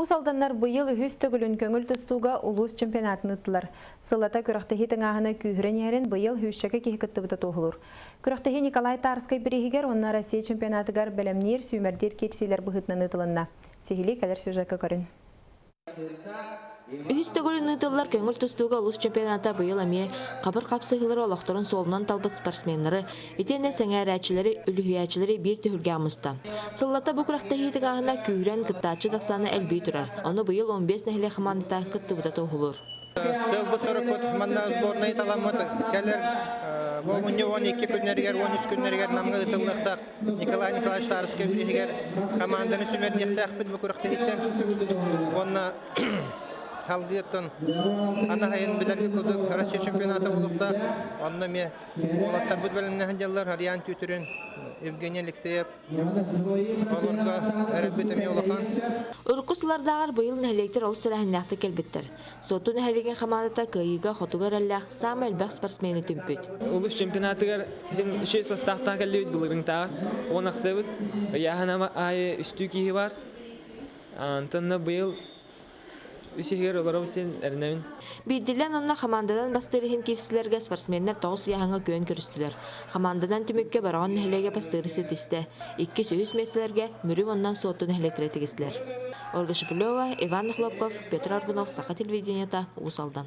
Уус Алданнар быйыл үһүс төгүлүн көҥүл тустууга улуус чемпионатын ыыттылар. Сыллата күрэхтэһии тыҥааһына күүһүрэн иһэрин быйыл сүүсчэкэ киһи кыттыбыта туоһулуур. Күрэхтэһии Николай Тарскай бирииһигэр уонна Россия чемпионатыгар бэлэмниир сүүмэрдиир киирсиилэр быһыытынан ыытылынна. Сиһилии кэлэр сюжекка көрүн. Үһүс төгүлүн ыытыллар көҥүл тустууга улуус чемпионата быйыл эмиэ хабыр хапсыһыылары олохторун суолунан талбыт спортсменнары, итиэннэ сэҥээрээччилэри, үлүһүйээччилэри биир түһүлгэҕэ муста. Сыллата бу күрэхтэһии тыҥааһына күүһүрэн кыттааччы тахсаана элбии турар. Ону быйыл 15 нэһилиэк хамаандата кыттыбыта туоһулуур. Сыалбыт-сорукпут манна сборнай таламмыт кэлэр бу мунньу 12 күннэригэр, 13 күннэригэр Намҥа ыытыллыахтаах Николай Николаевич Тарскай бирииһигэр хамаанданы сүмэрдиэхтээхпит бу күрэхтэһииттэн. Уонна салгыы оттон анаһайын билэргэ курдук Россия чемпионата буолуохтаах. Онно эмиэ уолаттарбыт бэлэмнэһэн дьаллар Ариан Тютрин, Евгений Алексеев олорго эрэлбит эмиэ улахан. Урукку сыллардааҕар быйыл нэһилиэктэр олус тэрээһиннээхтик кэлбиттэр. Суотту нэһилиэгин хамаандата кыайыыга хотугу эрэллээх саамай элбэх спортсмены түмпүт. Улус чемпионатыгар иһин үчүгэй састаахтаах кэллибит былырыҥтааҕар. Уон ахсыбыт. Ыйааһын аайы үстүү киһи бар. Антонна быйыл үс иһигэр олоробут диэн эрэнэбин. Биирдилээн онно хамаанданан бастыыр иһин киирсилэргэ спортсменнар тоҕус ыйааһыҥҥа күөн көрүстүлэр. Хамаанданан түмүккэ Бороҕон нэһилиэгэ бастыыры ситистэ. Иккис, үһүс миэстэлэргэ Мүрү уонна Суотту нэһилиэктэрэ тигистилэр. Ольга Шепелева, Иван Охлопков, Петр Аргунов, Саха телевидениета, Уус Алдан.